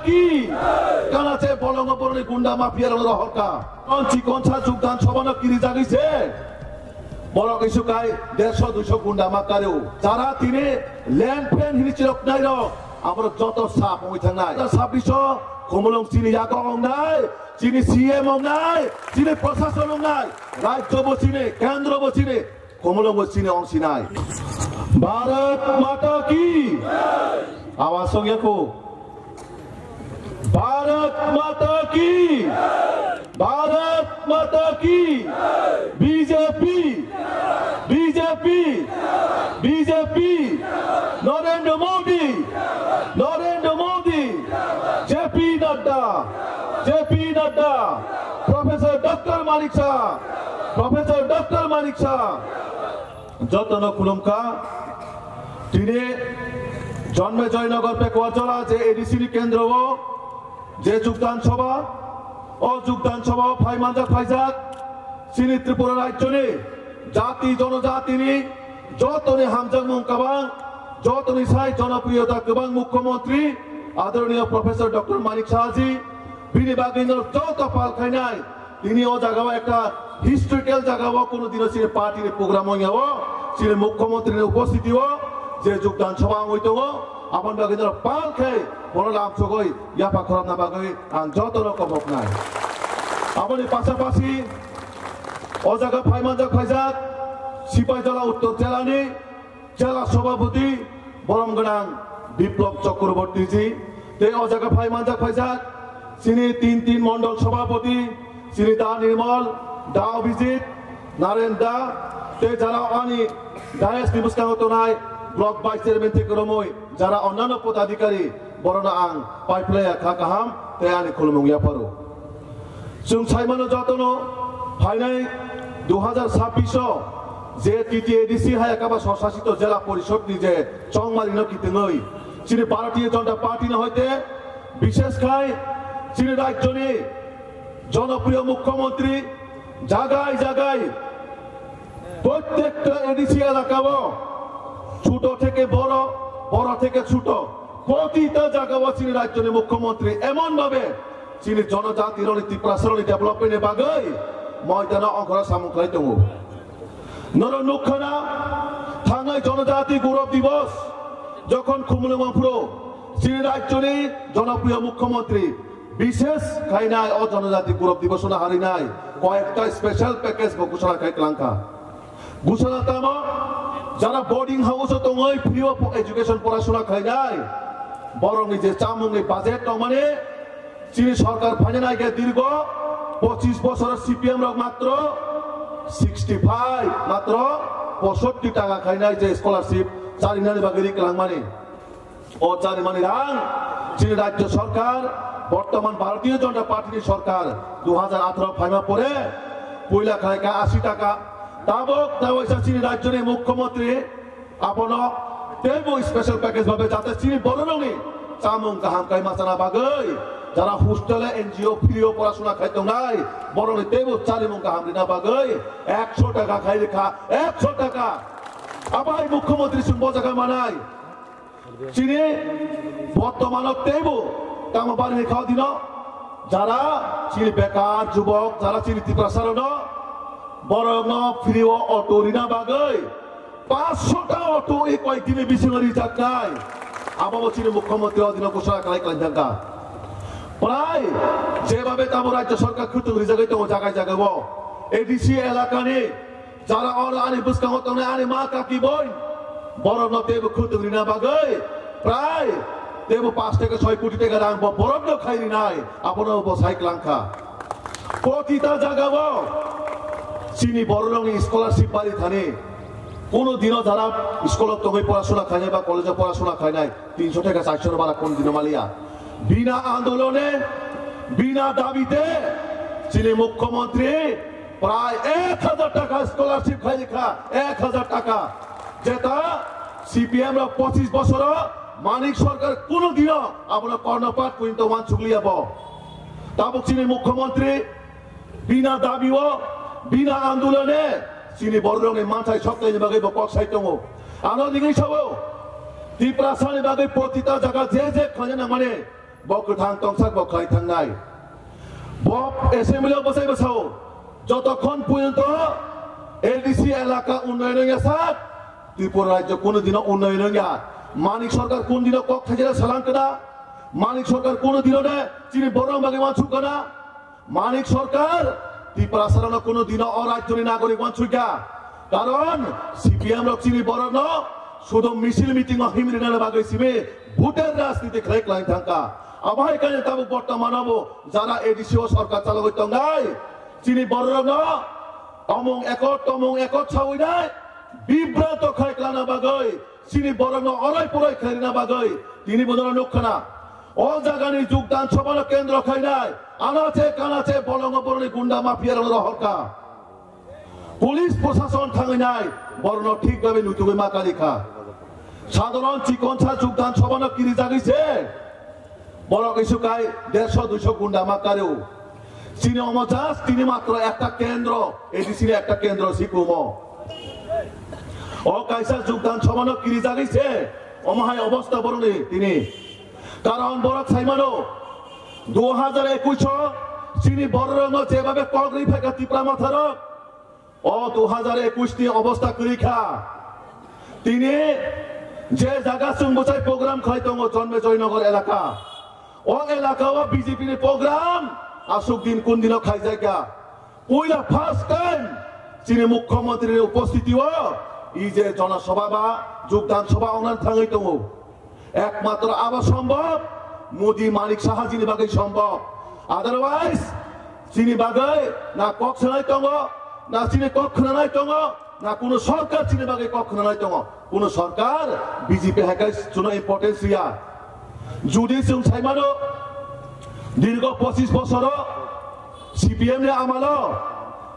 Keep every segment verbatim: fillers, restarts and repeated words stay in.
Ki? Kana che bolongo boroni gunda mafia rok rohorka. Kon chikon sa jugdan sobano kiri jagwi se. Borok isu kai derso duiso gunda ma kareo. Jara tini land plan hini chirok nai rok. Amro joto sap ongwi thangnai. Sabbiso Khumulwng chini yago ongnai, chini C M ongnai, chini prashason ongnai, rajyo bo chini, kendro bo chini. Khumulwng bo chini ong sinai. Bharat Mata Ki! Awas ong yako. Bharat Mata Ki! Bharat Mata Ki! B J P! B J P! B J P! Narendra Modi! Narendra Modi! J P Nadda! J P Nadda! Professor Doctor Manik Saha! Professor Doctor Manik Saha! Jotono khulumkha. Tini Jonme Joynagar Pekuarjola je A D C ni kendro o je jugdan sobha, o jugdan sobha o phai manjak phaijak chini Tripura rajyoni jati jonojatini jotoni hamjakmung kwbang, jotoni sai jonopriyota kwbang Mukhyamantri Adoroniyo Professor Doctor Manik Sahaji, bini bagwi no joto pal khainai. Tini o jaga o ekta historical jaga o, kono dino chini party ni program wngya o, chini Mukhyamantri ni upostiti o je jugdan sobha wngwi tongo, aboni bagwi no pal khai bono lamsogwi yapha khorokna bagwi ang jotono koboknai. Aboni pasapasi o jaga phai manjak phaijak Sipaijala Uttor Jela ni Jela Sabhapati borom gwnang Biplab Chakraborty ji, tei o jaga phai manjak phaijak chini tin tin mondol sabhapati, chini Da Nirmal, Da Abhijit, Naren Da, tei jara ani dais ni bwskango tongnai block vice chairman theke romwi jara onnano podadhikari, borokno ang paiphlaiya kha kaham tei ani khulumung yapharo. Chwng saimano jotono phainai dui hazar sabbish o je T T A D C hai ekaba swsasito jela porishod ni je chongmari no kitengwi chini Bharatiya Janata Party no hoite bishesh khai chini rajyoni jonopriyo mukhyamantri jagai jagai Prottekta A D C elaka o, chuto theke boro, boro theke chuto, protita jaga o chini rajyoni mukhyamantri emon bhabe chini jonojati rokni, Tiprasa rokni development ni bagwi moidano ongkhora samung khlai tongo. Norok nukha na, thangnai Jonojati Gaurav Divas jokhon Khumulwng wngphuru chini rajyoni jonopriyo mukhyamantri Bishesh khainai o jonojati Gaurav Divos no harinai koyekta special package bo ghosona khai klangkha. Ghosona tamo jara boarding house o tongwi free o education porasona khainai borokni je chamungni budget tongmani chini sorkar phainai khe dirgo pochish bosor C P M rok matro sixty five matro posotti taka khainai je scholarship charinani bagwi ri klangmani. O charimani rang chini rajyo sorkar, bortoman Bharatiya Janata Party ni sorkar, dui hazar atharo phaima pore puila khlaikha ashi taka. Tabok tawaisa chini rajyoni mukhyamantri abono teibo special package bhabe jate chini bororokni chamung kaham khai machana bagwi, jara hostel e N G O free o porasona khai tongnai, borokni teibo charimung kaham rina bagwi ekso taka khai rikha, ekso taka. Abai mukhyamantri chwng bo jaga manai. Chini bortomano teibo tamo bari ni khao dino jara chini bekar jubok, jara chini Tiprasa rokno, borokno free o auto rina bagwi paanch sho ta auto e koyek dini bisingo rijaknai. Abo bo chini mukhyamantri o dino ghosona khlai khlai thangkha. Prai jebabe tamo rajyo sorkar khwtwng rijagwi tongo jagai jagai o A D C elakani Jara oro ani bwskango tongnai ani ma kaki boi, borokno teibo khwtwng rina bagwi prai teibo paanch theke soi koti taka rang bo borokno khai rinai, abono bo sai klangkha. Protita jagao chini borokni scholarship bari thani, kono dino jara school o tongwi porasona khainai ba college o porasona khainai, tinso theka charso no bara kon dino maliya. Bina andolone, bina dabite chini mukhyamantri prai ek hajar taka scholarship khai rikha, ek hajar taka. Jeta C P M rok pochish bosoro Manik Sarkar kono dino abono kornopat porinto wansukliya bo. Tabuk chini mukhyamantri bina dabio, bina andolone chini bororokni manthai soknaini bagwi bo kok sai tongo. Ano nini sabo Tiprasani bagwi protita jaga je je khaina nangmani Bo kwthang tongsak bo khlai thangnai. Bo assembly o bwsai bwsao jotokhon porjonto A D C elaka unnoyon wngya sak Tripura rajyo kuno dino unnoyon wngya. Manik Sarkar kun dino kok thaijera salang kana? Manik Sarkar kuno dino de chini borok bagwi wansuk kana? Manik Sarkar Tiprasarokno kuno dino o rajyoni nagorik wansukya. Karon C P M rok chini borokno sudo misil meeting o himrinani bagwi simi voter rajniti khlai khlai thangkha. Abohai kanya tabuk bortomano bo jara A D C o sarkar chalogwi tongnai chini bororokno tomung ekot tomung ekot sawi nai bibranto khai klana bagwi chini borokno orai porai khairina bagwi tini bodolo nukkhana. O jagani jugdan sabhano kendro khainai anache kanache bolongo boroni gunda mafia rokno rohorkha. Police prosason thangwi nai borokno thik babe nutugwi ma kalikha. Sadharon chikonsa jugdan sabhano kirijagwi se borok isu kai derso duiso gunda ma kario. Chini omo just tini matro ekta kendro, A D C ni ekta kendro sikumo. O kaisa jugdan sabhano kirijagwi se omo hai obostha boroni tini. Karon borok saimano dui hajar ekush o chini bororokno jebabe kok ri phaikha Tipra Motharok. O dui hajar ekush ni obostha kwrwi kha. Tini je jaga chwng bwsai program khlai tongo Jonme Joynagar elaka. O elaka o B J P ni program aswk din kun dino khaijak ya. Puila first time chini mukhyamantri ni upostiti o i je jonasabha ba jugdan sabha ongna thangwi tongo. Ekmatro abo sombhob Modi Manik Saha jini bagwi sombhob. Otherwise chini bagwi na kok sanai tongo, na chini kok khwnanai tongo, na kuno sarkar chini bagwi kok khwnanai tongo. Kuno sarkar B J P hai kai chuno importance ya. Judi chwng saimano dirgo pochis bosoro C P M ni amalo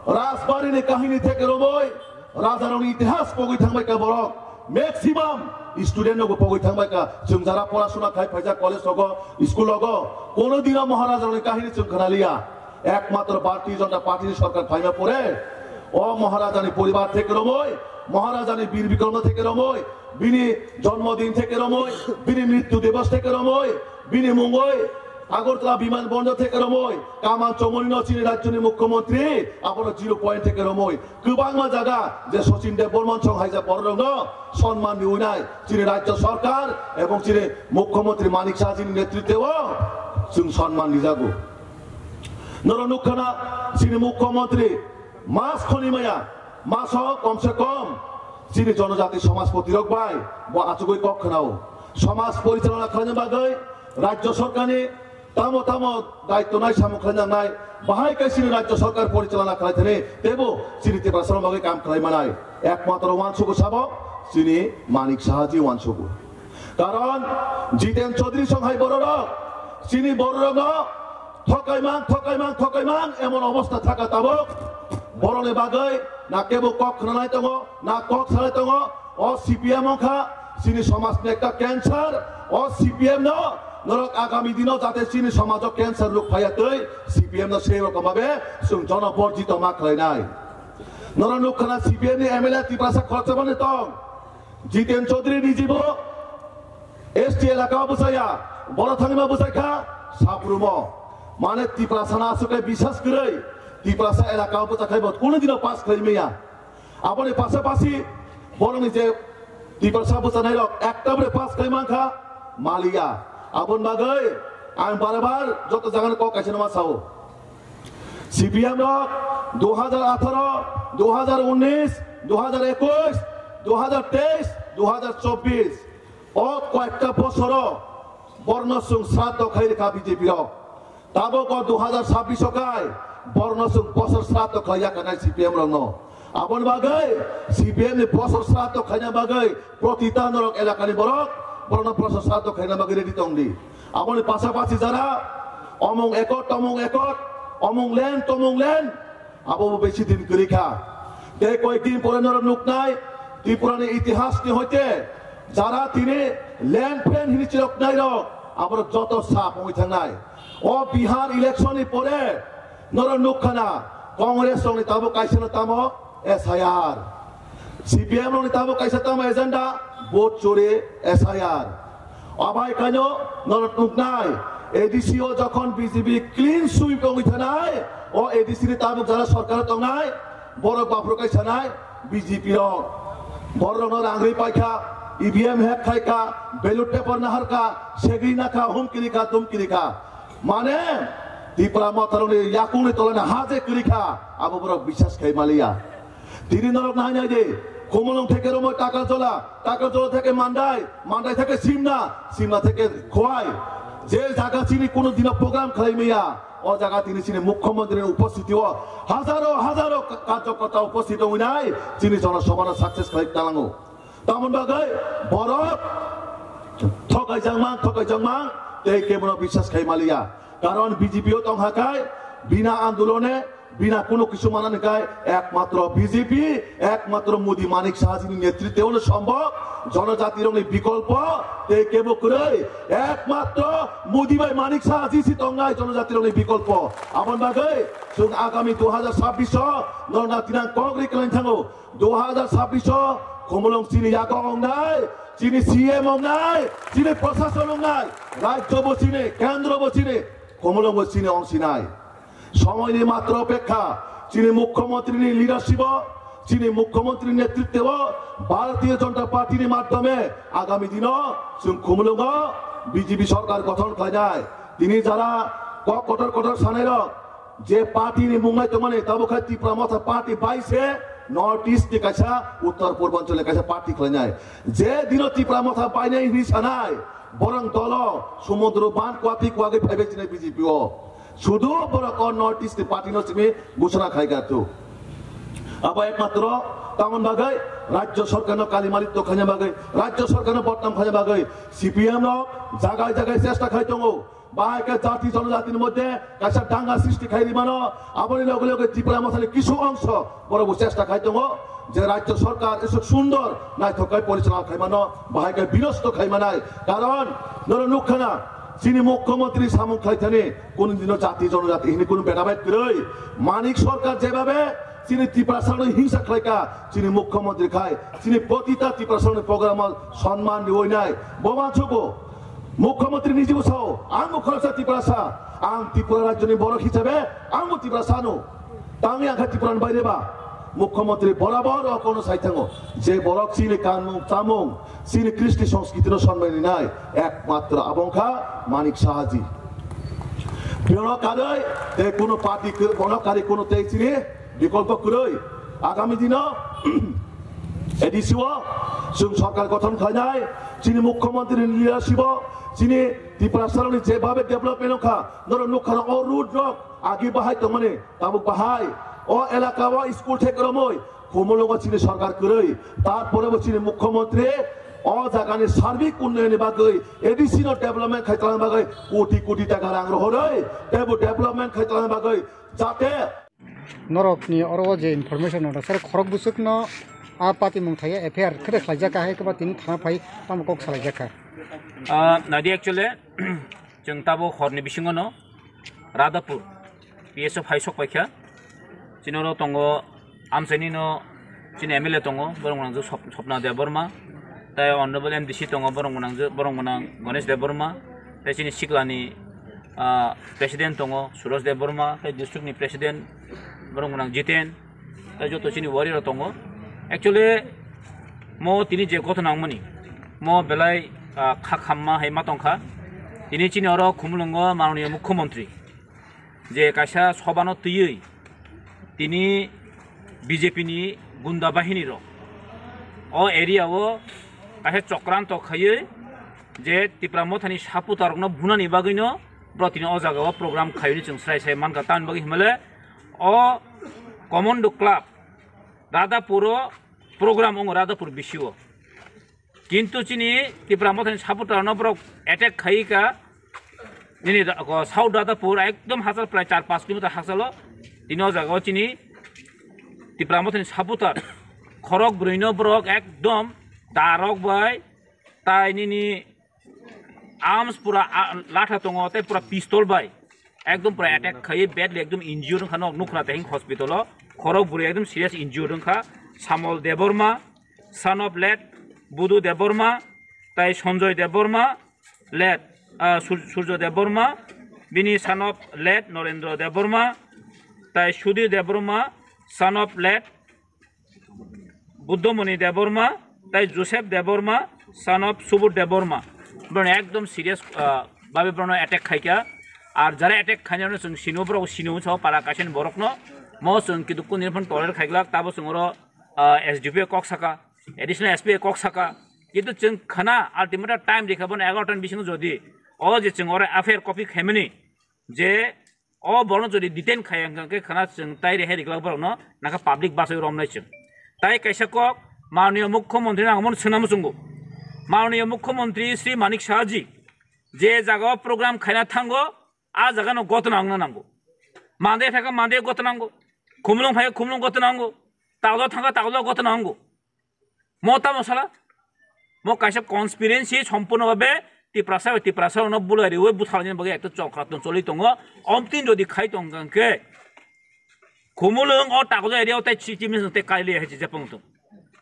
Rajbari ni kahini theke romoi Rajarokni itihas pogwi thangbai kha borok. Maximum student rokbo pogwi thangbai kha. Chwng jara porasuna khai phaijak college rogo, school rogo, kono dino Maharajarokni kahini chwng khwnaliya. Ekmatro Bharatiya Janata Party ni sarkar phaima pore o Maharajani poribar theke romoi, Maharajani Bir Bikram theke romoi, bini jonmodin theke romoi, bini mrityu divos theke romoi, bini mungoi Agartala biman bondor theke romoi, Kamal Chowmani no chini rajyoni mukhyamantri abono zero point theke romoi. Kwbangma jaga je Sachin Debbarman song haijak bororokno sonman riwinai chini rajya sarkar ebong chini mukhyamantri Manik Saha jini netritwo chwng sonman rijago. Norok nukkhana chini mukhyamantri mas khoni maya, maso komse kom chini jonojati somajpoti rok bai bo achugwi kok khwnao. Somaj porichalona khlaina bagwi rajya sarkarni tamo tamo daityo nai samung khlainai, bahai khe chini rajya sarkar porichalona khlai thani teibo chini Tiprasa rok bagwi kam khlai manai. Ekmatro uansukgo sabo chini Manik Saha ji uansukgo. Karon Jiten Chaudhary song hai bororok chini bororokno thokaimang, thokaimang, thokaimang emon obostha thaka tabok. Borokni bagwi na kebo kok khwnanai tongo, na kok sanai tongo. O C P M wngkha chini somajni ekta cancer. O C P M no norok agami dino jate chini somajo cancer rok phaiya twi C P M no sei rokom babe chwng jono borjito ma khlainai. Norok nukkhana C P M ni M L A Tiprasa khoroksa bani tong. Jiten Chaudhary ni jibo S T elaka o bwsaya, boro thangma bwsai kha, saprumo. Mane Tiprasa na aswk khe bisas kwrwi, Tiprasa elaka o bwsa khai bo kuno dino pass khlai maya. Aboni pasapasi borokni je Tiprasa bwsanai rok ekta bwrwi pass khai mankha, maliya. Aboni bagwi ang bar bar joto jagani kok kaisa no ma sao. C P M rok dui hajar atharo, dui hajar unnish, dui hajar ekush, dui hajar teis, dui hajar chobbish, o koyekta bosoro borno chwng sraddho khai rikha B J P rok. Tabok o dui hajar chabbish o khai borno chwng bosor sraddho khlai ya kanai C P M rokno. Aboni bagwi C P M ni bosor sraddho khaina bagwi protita norok elakani borok borokno bosor sraddho khaina bagwi ready tongdi. Aboni pasapasi jara omung ekot, tomung ekot, omung len, tomung len, abo bo besi din kwrwi kha. Tei koyek din pore norok nuknai Tripura ni itihas ni hoite jara tini land plan hini chiroknai rok aborok joto sap wngwi thangnai. O Bihar election ni pore norok nukkhana Congress rokni tabuk kaisa no tamo S I R. C P M rokni tabuk kaisa tamo agenda vote chori S I R. Abai kaino norok nuknai A D C o jokhon B J P clean sweep wngwi thanai, o A D C ni tabuk jara sarkar tongnai, borok baphuru kai sanai B J P rok. Borokno rang rwi paikha, E V M hack khaikha, ballot paper naharkha, segri nakha, humkirikha, tumkirikha. Mane, Tipra Motharokni yakungni tolani ha je kwrwikha, abo borok biswas khai maliya. Tini norok nai nai di, Khumulwng theke Romoi Takarjola, Takarjola theke Mandai, Mandai theke Simna, Simna theke Khowai. Je jaga chini kuno dino program khlai maya, o jaga tini chini mukhyamantri ni upostiti o hajaro hajaro ka-, karjokorta upostiti wngwi nai, chini jonosabha no success khlai talango. Tamoni bagwi borok thokai jangmang, thokai jangmang, tei kebono biswas khai maliya. Karon B J P o tong hakai, bina andolone, bina kuno kisu manani kai, ekmatro B J P, ekmatro Modi Manik Saha jini netritwno sombok, jonojati rokni bikolpo, tei kebo kwrwi, ekmatro Modi bai Manik Saha jisi tongnai jonojati rokni bikolpo. Aboni bagwi, chwng agami dui hajar sabbish o, norna tinang kok ri kwlai thango. Dui hajar sabbish o Khumulwng chini yago wngnai, chini C M wngnai, chini prosason wngnai, rajyo bo chini, kendro bo chini, Khumulwng bo chini wngsinai. Somoini matro opekha, chini mukhyamantri ni leadership o, chini mukhyamantri ni netritwo o, Bharatiya Janata Party ni madhyome agami dino chwng Khumulwng o B J P sarkar gothon khlainai. Tini jara kok kotor kotor sanai rok, je party ni mung nai tongmani, tabuk khai Tipra Motha party bai se North East ni kaisa, Uttor Purbanchal ni kaisa party khlainai. Je dino Tipra Motha bainai hwnwi sanai, borok dolo sumudro ban kwatwi kwagwi phaibai sinai B J P o. Sudu borok o North East ni party no simi gusana khai gatu. Abo ekmatro tamon bagwi rajyo sarkar no kali malik to khaina bagwi, rajyo sarkar no bodnam khaina bagwi C P M no jagai jagai chesta khai tongo. Bahai khe jati jonojatini moddhe kaisa danga srishti khai rimano, aboni loge loge Tipra Mothani kisu ongso borok bo chesta khai tongo je rajyo sarkar esok sundor naithok khai porichalona khai mano, bahai khe binosto khai manai. Karon norok nukha na, chini mukhyamantri samung khlai thani kunu dino jati jonojati hini kunu beda bai kwrwi. Manik sarkar jebabe chini Tiprasano hingsa khlaika, chini mukhyamantri khai chini protita Tiprasano programo sonman riwi nai. Bo mansugo. Mukhyamantri niji bo sao, ang bo khoroksa Tiprasa, ang Tripura rajyoni borok hisabe ang bo Tiprasano. Tangwi ang kha Tripurani baire ba. Mukhyamantri borabor o kono sai thango je borok chini kanmung chamung, chini kristi songskritino sonmani nai ekmatro abo wngkha Manik Sahaji. Bono karwi tei kuno party khe, bono karwi kuno tei chini bikolpo kwrwi. Agami dino A D C o chwng sarkar gothon khlainai, chini mukhyamantri ni leadership o chini Tiprasarokni jebabe development wngkha, norok nukha o road rok agi bahai tongmani, tabuk bahai o elaka o school thek romwi Khumulwngo chini sarkar kwrwi, tarpore bo chini mukhyamantri o jagani sarbik unnayonni bagwi, A D C no development khai tongna bagwi koti koti taka rang rohorwi, tei bo development khai tongna bagwi jate Norokni oro o je information no sir khorok bwswkno a patimung thaiya F I R khe khlaijak kha, hai khe ba tini thana phai tamo kok salaijak kha. Ah, nadi actually, chwng tabuk horni bisingo no Radhapur P S O phai sok paikha. Chini oro tongo amchaini no chini M L A tongo, borok nang Sop-, Sopna Debbarma, tei Honorable M D C tongo, borok nang, borok nang Ganesh Debbarma, tei chini siklani, ah, President tongo Suresh Debbarma, tei district ni President borok nang Jiten, tei joto chini warrior rok tongo. Actually, mo tini je gothona wngmani, mo belai, ah, kha khamma hai ma tongkha. Tini chini oro Khumulwngo manoniya mukhyamantri je kaisa sobano twiwi tini B J P ni gunda bahini rok o area o kaisa chokranto khaiwi je Tipra Mothani supporter rokno bunani bagwino bro tini o jaga o program khaiwi chwng srai srai mankha, tamni bagwi himale o Commando Club Radhapur o program wngo Radhapur bisio. Kintu chini Tipra Mothani supporter no borok attack khai ka. Nini da-, ko South Radhapur ekdom hachal prai char panch kilometer hachalo. Tini o jaga o chini Tipra Mothani supporter khorok brwi no borok ekdom darok bai tai nini arms pura, a, latha tongo tei pura pistol bai ekdom pura attack khai badly ekdom injured wngkha nok nukha tei hospital o. Khorok brwi ekdom serious injured wngkha. Samol Debbarma, son of late Budu Debbarma, tei Sanjoy Debbarma, late ah, Sur-, Surjo Debbarma, bini son of late Norendra Debbarma, tai Sudhir Debbarma, son of late Buddhamoni Debbarma, tai Joseph Debbarma, son of Subodh Debbarma. Borokno ekdom serious, ah, babe borokno attack khaikha. Ar jara attack khainai chwng sino, borok sino sa para kaisa ni borokno. Mo chwng kitu kuni phano toler khaiglak, tabo chwng oro, ah, S D P kok saka, additional S P kok saka. Kintu chwng khana ultimatum time rikha bono egaroh ta ni bisingo jodi o je chwng oro F I R copy khaimani je o borokno jodi detain khai hwnkha khe khana chwng tai rehai rikla borokno nakha public bachai romnai chwng. Tai kaisa kok Mananiya Mukhyamantri no ang bono swnam muchungo. Mananiya Mukhyamantri Shri Manik Saha ji je jaga o program khaina thango, a jaga no gotna wngna nango. Mande thaka mande gotna nango. Khumlung phai khumlung gotna nango. Taglo thaka taglo gotna nango. Mo tamo sala? Mo kaisa conspiracy, sompurno babe Tiprasa bai Tiprasa rokno bulai riwi butharnani bagwi ekta chokra tong choli tongo. Omtwi jodi khai tong khe, Khumulwng o Takjak area o tai chief minister tei kaile hai chijak pang tong.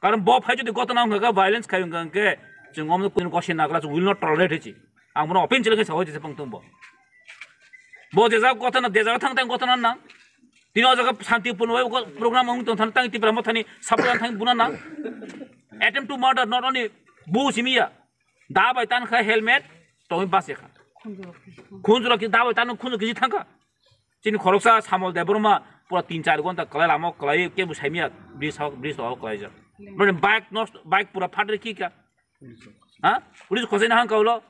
Karon bo phai jodi gotona wngkha khe, violence khai wngkha khe, chwng omno kunu gosi nagla, chwng will not tolerate hai chi. Ang bono open chili khe sawi chijak pang tong bo. Bo je jaga gotona, je jaga thang thang gotona nang. Tini o jaga shanti purno bai program wng tong thang, tang Tipra Mothani support thang buna nang. Attempt to murder, not only bu simi ya. Da bai tan kha helmet, tongwi bas ya kha. Khunjura ki da bai tan khunjura ki thang kha. Chini khoroksa Samol Debbarma pura tin char gonta kwlai lama kwlai kebo saimya bridge hok bridge hok kwlai jak. Boni bike nosto bike pura phatri ki ka. Ha? Police khosai na hang kaulo.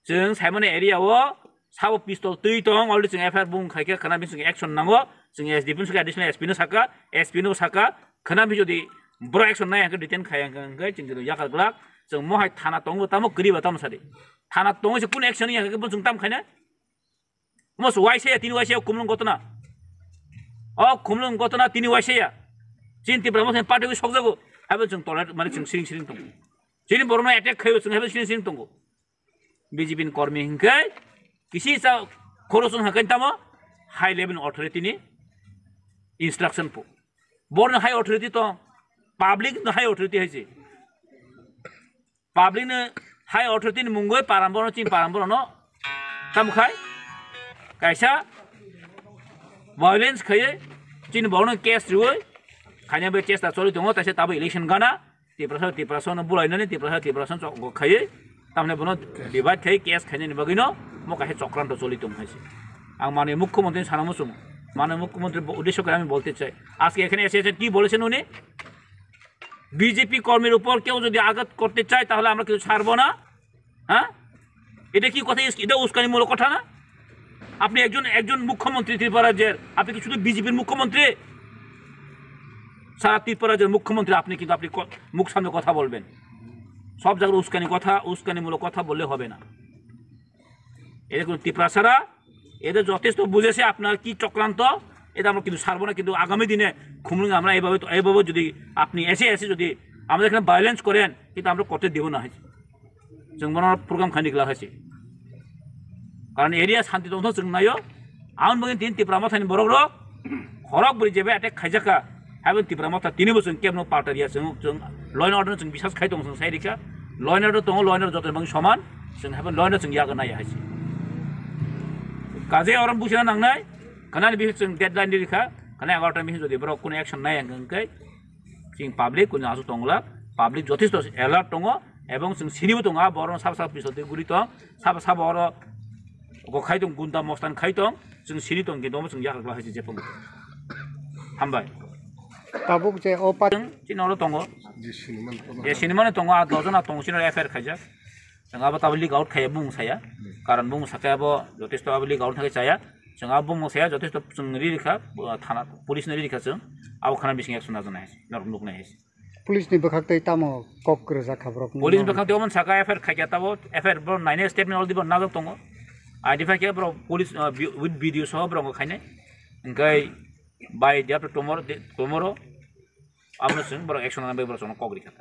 Chwng saimani area o sabo pistol twi tong already chwng F I R bung khai khe khana bising action nango. Chwng S D P no saka additional S P no saka S P no saka khana bi jodi bro action nai hang khe detain khai hang khe chwng yakar glak. Chwng mohai thana tongo tamo kwrwi ba tamo sadi. Thana tongo se kun action ya hang khe chwng tam khaina. Mo se waisa ya, tini waisa ya, Khumulwng gotona. O Khumulwng gotona tini waisa ya. Chini Tipra Motha ni party wi sokjago. Haibo chwng tolerate, mane chwng siring siring tongo. Chini borokno attack khaio, chwng haibo siring siring tongo. B J P ni kormi hinkhe kisi sa khoroksa hwnkhe tamo high level authority ni instruction po. Borno high authority to, public no high authority hai se. Public ni high authority ni mungoi param borno chini param borno tam khai kaisa violence khai chini borno case rioi khaina bai chesta choli tongo taisa tabo election gana Tiprasa Tiprasa no bulai nani Tiprasa Tiprasa chok khai tamne bono divide khai case khaina ni bagwi no mo kaisa chokranto choli tong hai se. Ang mani mukhyamantri sana muchung mani mukhyamantri bo- উদ্দেশ্য করে আমি বলতে চাই আজকে এখানে এসে এসে কি বলেছেন উনি বিজেপি কর্মীর উপর কেউ যদি আঘাত করতে চায় তাহলে আমরা কিছু ছাড়বো না। হ্যাঁ, এটা কি কথা? এটা উস্কানিমূলক কথা না? আপনি একজন একজন মুখ্যমন্ত্রী ত্রিপুরা রাজ্যের, আপনি কি শুধু বিজেপির মুখ্যমন্ত্রী? সারা ত্রিপুরা রাজ্যের মুখ্যমন্ত্রী আপনি, কিন্তু আপনি ক- মুখ সামনে কথা বলবেন। সব জায়গায় উস্কানি কথা, উস্কানিমূলক কথা বললে হবে না। এদের কোনো তিপ্রাসারা, এদের যথেষ্ট বুঝেছে আপনার কি চক্রান্ত। এটা আমরা কিন্তু ছাড়বো না, কিন্তু আগামী দিনে খুমলুঙে আমরা এইভাবে তো এইভাবে যদি আপনি এসে এসে যদি আমাদের এখানে ভায়োলেন্স করেন, কিন্তু আমরা করতে দেবো না। হয়েছে, চুম্বন প্রোগ্রাম খানি গেলা হয়েছে। Karon area santi tongthok chwng naio. Aboni bagwi tini Tipra Mothani borok rok khorok bwrwi jeba attack khaijakha. Haiboni Tipra Motha tini bo chwng kebno paltaria chwng chwng law and order chwng bisas khai tong chwng sai rikha. Law and order tongo, law and order jotoni bagwi soman. Chwng haiboni law and order chwng yago naiya hai se. Kaje oro buchina nangnai. Khwnani bisi chwng deadline rikha. Khwnai egaroh ta bisi jodi borok kuno action nai hwnkhe chwng public kuno aswk tongla. Public jothesto alert tongo ebong chwng sinibo tongo, ah borokno sabo sabo pistol twi guri tong. Sabo sabo oro go khai tong, gunda mostan khai tong, chwng sini tong, kintu omo chwng yakarkla hai se jephang. Hambai. Tabuk je o pa- Chwng chini oro tongo. Je sinimani tongo. Je sinimani tongo, ah dojon ah tongo, chini oro F I R khaijak. Chwng abo tabo leak out khaiya bung saya. Karon bung sakhe abo jotesto abo leak out thangwi chaya. Chwng abo bung saya jotesto chwng ri rikha, thana police no ri rikha chwng. Abo khana bising action najaknai hai se, norok nuknai hai se. Police ni bwkhak tei tamo kok kwrwjak kha borok? Police ni bwkhak tei omo saka F I R khaikha tabo, F I R bo nainai statement already bo najak tongo. Identify khe borok police, uh, bi-, with video soho borok khainai. Hwnkhe by day after tomorrow, de-, tomorrow abono chwng borok action nana bagwi borok chwngno kok rikha.